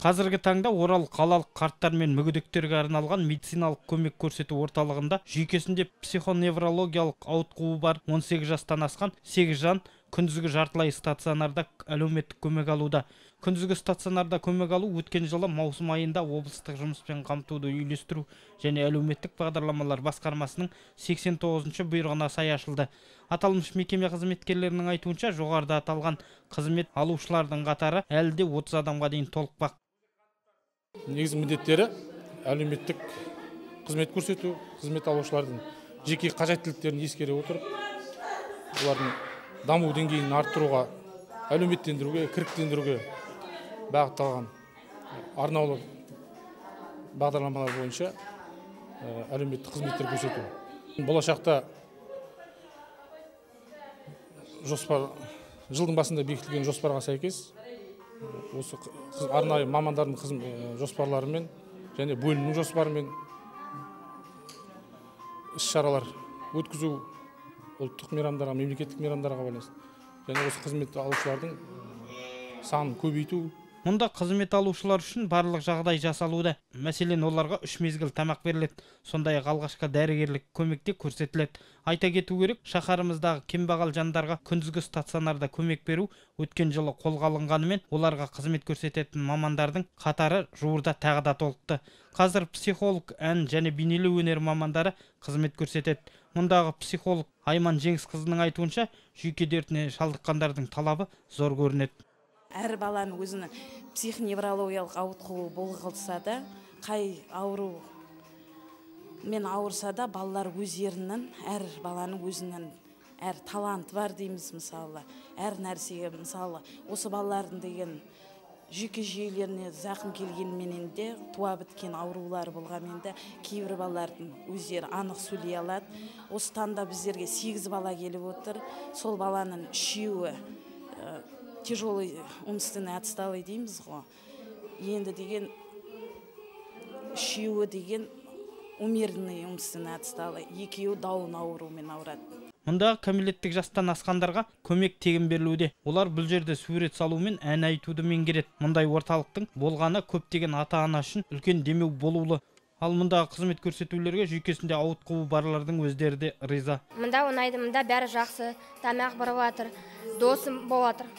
Қазіргі таңда Орал қалалық қарттар мен мүгедектерге арналған медициналық көмек көрсету орталығында жүйкесінде психоневрологиялық ауытқуы бар 18 жастан асқан 8 жан күндізгі жартылай стационарда әлеуметтік көмек алуда. Күндізгі стационарда көмек алу өткен жылы маусым айында облыстық жұмыспен қамтуды үйлестіру және әлеуметтік бағдарламалар басқармасының 89-шы бұйрығына сай ашылды. Аталмыш мекеме қызметкерлерінің айтуынша, жоғарыда аталған қызмет алушылардың қатары әлі де 30 адамға дейін толықпақ. Негізгі міндеттері әлеуметтік қызмет көрсету, қызмет алушылардың жеке қажеттіліктерін ескере отырып, олардың даму деңгейін арттыруға, әлеуметтендіруге, кіріктендіруге бағытталған арнаулы бағдарламалар бойынша әлеуметтік қызметтер көрсету. Болашақта жоспар, жылдың басында бекітілген жоспарға сәйкес осы арнайы мамандардың жоспарларымен және бөлімнің жоспарымен іс-шаралар өткізу, ұлттық мейрамдарға, мемлекеттік мейрамдарға байланысты және осы қызмет алушылардың санын көбейту. Мұнда қызмет алушылар үшін барлық жағдай жасалуда. Мәселен, оларға 3 мезгіл тамақ беріледі. Сондай-ақ алғашқы дәрігерлік көмек те көрсетіледі. Айта кету керек, шаһарымыздағы кембағал жандарға күндізгі стационарда көмек беру өткен жылы қолға алынғанымен, оларға қызмет көрсететін мамандардың қатары жуырда тағы да толықты. Қазір психолог, ән және бейнелеу өнері мамандары қызмет көрсетеді. Мұндағы психолог Айман Жеңісқызының айтуынша, жүйке дертіне шалдыққандардың талабы зор көрінеді. Әр баланың өзінің психоневрологиялық ауытқуы болғылса да, қай ауру мен ауырса да, балалар өздерінің, әр баланың өзінің әр таланты бар дейміз, мысалы, әр нәрсеге, мысалы, осы балалардың деген жүйке жүйелеріне зақым келгенменен де, туа біткен аурулар болғанмен де, кейбір балалардың өздері анық сөйлей алады. Осы таңда біздерге 8 бала келіп отыр. Сол баланың 3-еуі тяжелый умственный отсталый дейміз ғой. Енді деген 3-еуі деген умеренный умственный отсталый, 2-еуі даун ауруымен ауырады. Мұндағы кәмелеттік жастан асқандарға көмек тегін берілуде. Олар бұл жерде сурет салу мен ән айтуды меңгереді. Мұндай орталықтың болғаны көптеген ата-ана үшін үлкен демеу болулы. Ал мұндағы қызмет көрсетулерге жүйкесінде ауытқуы барлардың өздері де риза. Мұнда ұнайды, мұнда бәрі жақсы, тамақ беріп жатыр, досым болып жатыр.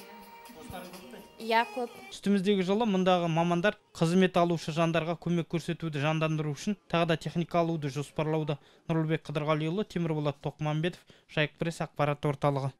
Иә, көп. Үстіміздегі жылы мұндағы мамандар қызмет алушы жандарға көмек көрсетуді жандандыру үшін тағы да техника алуды жоспарлауда. Нұрлыбек Қыдырғалиұлы, Темірболат Тоқманбетов, Жайық Пресс ақпарат орталығы.